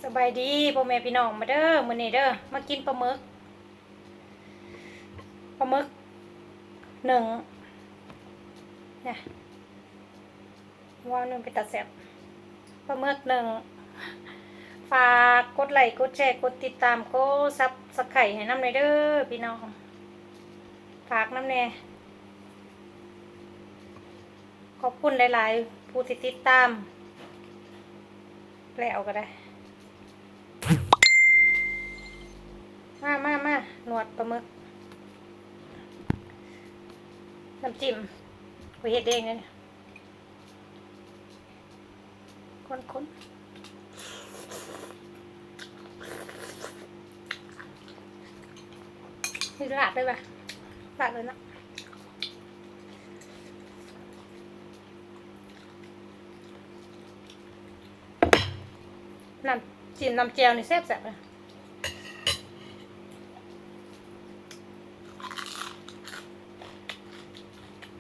ສະບາຍດີພໍ່ແມ່ພີ່ນ້ອງ ມາເດີ ມື້ນີ້ເດີ ມາກິນປາໝຶກ ປາໝຶກໜຶ້ງນະ ວ້າວ ໜຶ້ງເປັນຕາແຊບ ປາໝຶກໜຶ້ງ. ຝາກກົດໄລ້ ກົດແຊ ກົດຕິດຕາມ ກົດຊັບສະໄຄຣບ໌ໃຫ້ນຳແດ່ເດີພີ່ນ້ອງ ຝາກນຳແດ່. ຂອບຄຸນຫຼາຍໆ ຜູ້ທີ່ຕິດຕາມ ແລ້ວກໍໄດ້ ມາ ມາ ມາ ໜວດປາໝຶກ ນ້ຳຈິ້ມ ຂ້ອຍເຮັດເອງເດ້ ຄົນໆ ນີ້ລາດເລີຍວ່າ ລາດເລີຍເນາະ ນ້ຳຈິ້ມນ້ຳແຈ່ວນີ້ແຊບໆ ເລີຍ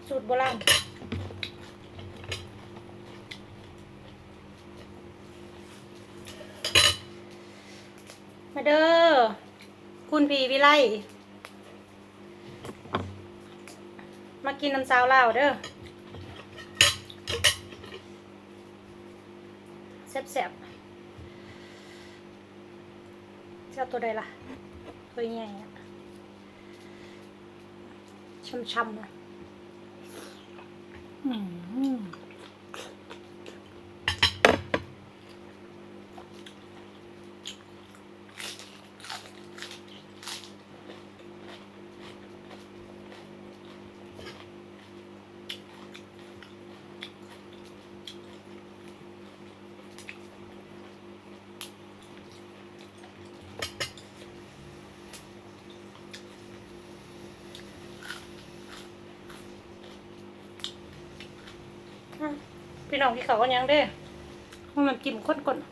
ສູດໂບລານ. ມາເດີ ຄຸນພີ່ວິໄລ ມາກິນນຳສາວລາວເດີ ແຊບໆ. ຊິເອົາໂຕໃດລະ? ໂຕໃຫຍ່ໆ ຊ່ຳໆ ນະ ອືມ. ພີ່ນ້ອງ ກິນເຂົ້າກັນຍັງເດ້? ນ້ຳຈິ້ມຂ້ນໆ.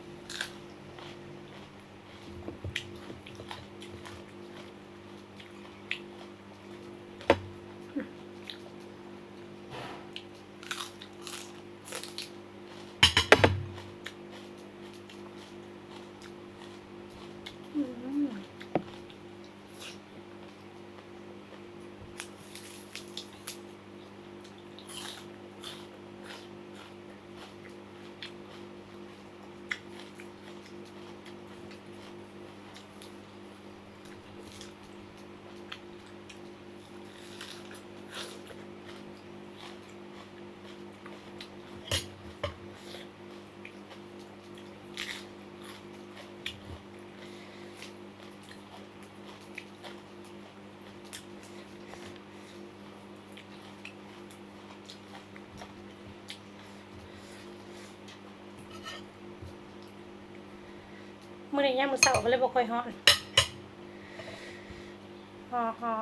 ມື້ນີ້ຍາມມື້ເຊົ້າກໍເລີຍບໍ່ຄ່ອຍຮ້ອນ ຫໍ່ໆ.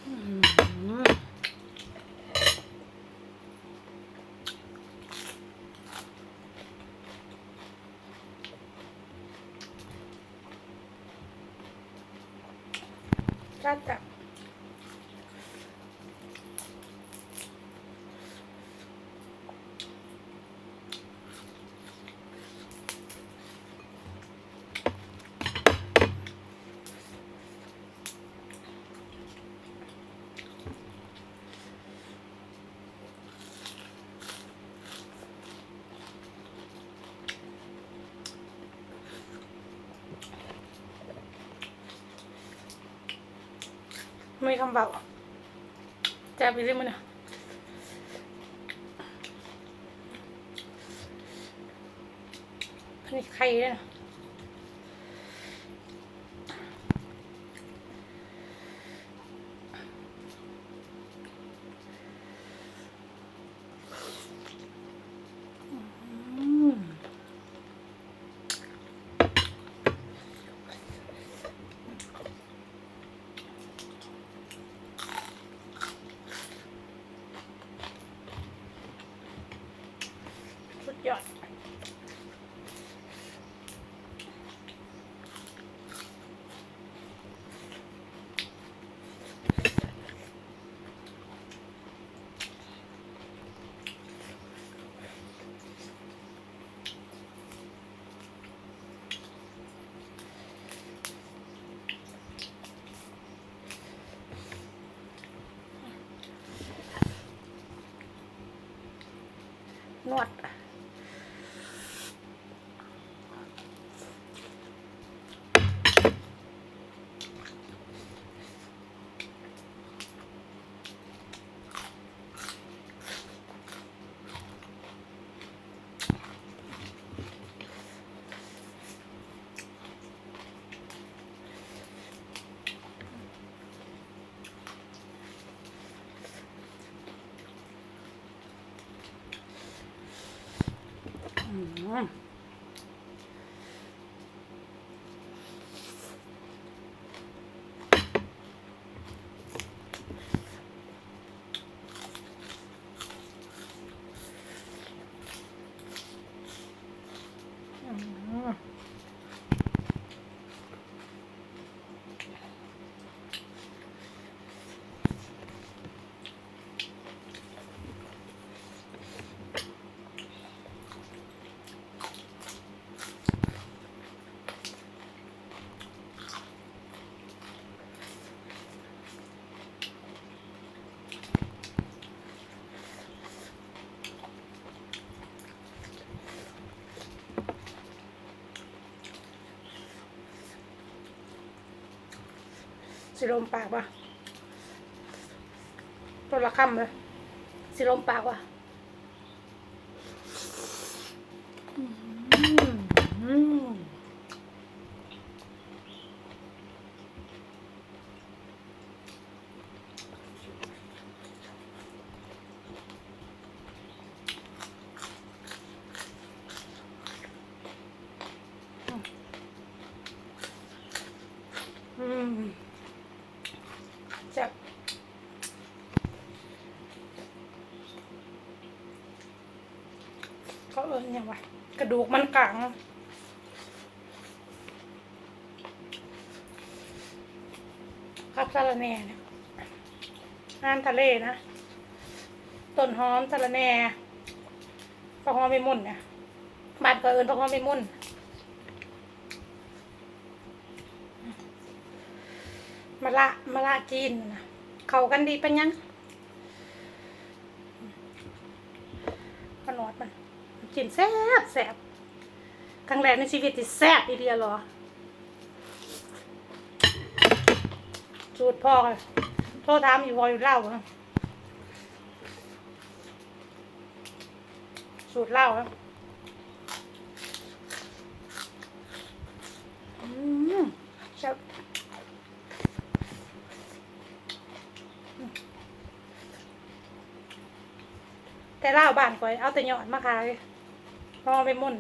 ອື ມີຄຳເວົ້າ ແຊບອີ່ຫຼີມື້ນີ້ ອັນນີ້ໄຂ່ເດ້. ສຸດຍອດ. ນວດ. ຊິລົມປາກບໍ່? ຕົ້ນລະຄຳເລີຍ ຊິລົມປາກບໍ່? ອືມ ອືມ. ອືມ ແຊບ. ເຂົາເອີ້ນຫຍັງວະ? ກະດູກມັນກາງ ຜັກສະລະແໜ່ ອາຫານທະເລນະ ຕົ້ນຫອມ ສະລະແໜ່ ຜັກຫອມໃບໝຸ່ນນະ ບ້ານຂ້ອຍເອີ້ນຜັກຫອມໃບໝຸ່ນ. ມະລະ ມະລະຈີນນະ ເຂົ້າກັນດີປານຫຍັງ. ປາໜອດມັນ ກິນແຊບແຊບ ຄັ້ງແລກໃນຊີວິດທີ່ແຊບອີ່ຫຼີຫຼໍ ສູດພໍ່ ໂທຖາມອີ່ພໍ່ຢູ່ລາວ. ສູດລາວນະ ອືມ ແຊບ. ແຕ່ລາວບ້ານຂ້ອຍເອົາແຕ່ຍອດມາຂາຍ ເພາະວ່າໄປໝຸ່ນ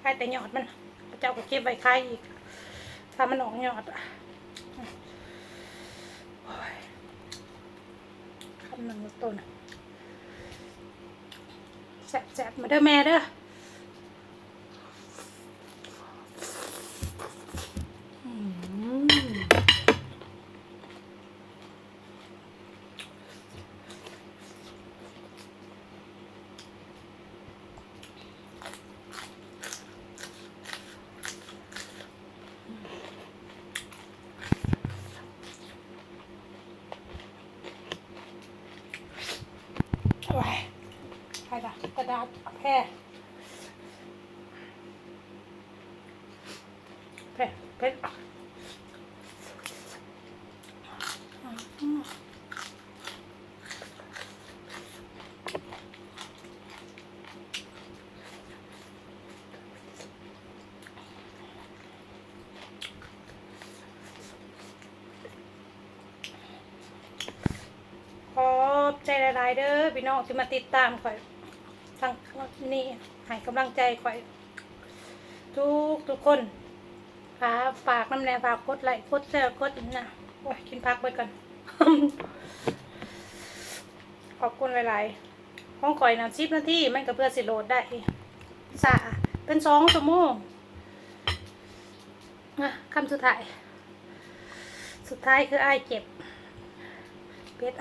ຂາຍແຕ່ຍອດມັນ ເຂົາເຈົ້າກໍເກັບໄວ້ຂາຍອີກ ຖ້າມັນອອກຍອດ. ໂອ້ຍ ຄຳໜຶ່ງໂຕນະ ແຊບໆ ມາເດີແມ່ເດີ. ອືມ. ໂອ້ຍ ໃຜລະ ກະດາດແພ້. ເຜັດ ເຜັດ. ຂອບໃຈຫຼາຍໆເດີພີ່ນ້ອງທີ່ມາຕິດຕາມຂ້ອຍ ທັງນີ້ ໃຫ້ກຳລັງໃຈຂ້ອຍທຸກໆຄົນ. ຝາກ ຝາກນຳແດ່ ຝາກກົດໄລ້ ກົດແຊ ກົດຫຍັງນະ. ໂອ້ຍ ກິນຜັກເບິດກ່ອນ. ຂອບຄຸນຫຼາຍໆ. ຂອງຂ້ອຍນະ ສິບນາທີ ມັນກໍເພື່ອຊິໂຫຼດໄດ້ ຊ້າ ເປັນສອງຊົ່ວໂມງ. ອ່ະ ຄຳສຸດທ້າຍ ສຸດທ້າຍຄືອ້າຍເຈັບ ເຜັດ.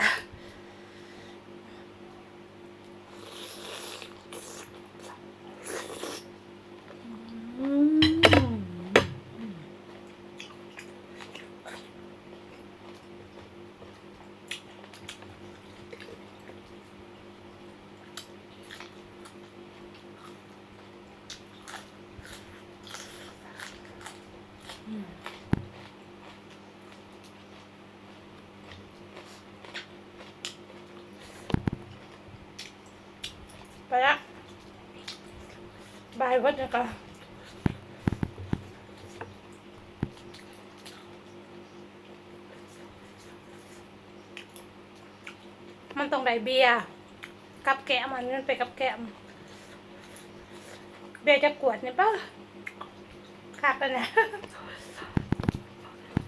ອືມ. ໄປລະ ບາຍເບິດແລ້ວກໍ ມັນຕ້ອງໄດ້ເບຍກັບແກ້ມ ອັນນີ້ມັນໄປກັບແກ້ມ. ເບຍຈັກກວດນີ້ ປ້າ ຄັກແລ້ວນະ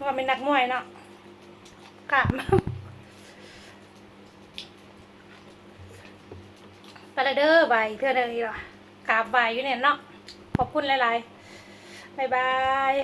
ວ່າແມ່ນນັກມວຍເນາະ ກ້າມ. ໄປລະເດີ ໄຫວ້ເທື່ອໜຶ່ງອີກລະ ກາບໄຫວ້ຢູ່ນີ້ເນາະ. ຂອບຄຸນຫຼາຍໆ ບາຍບາຍ.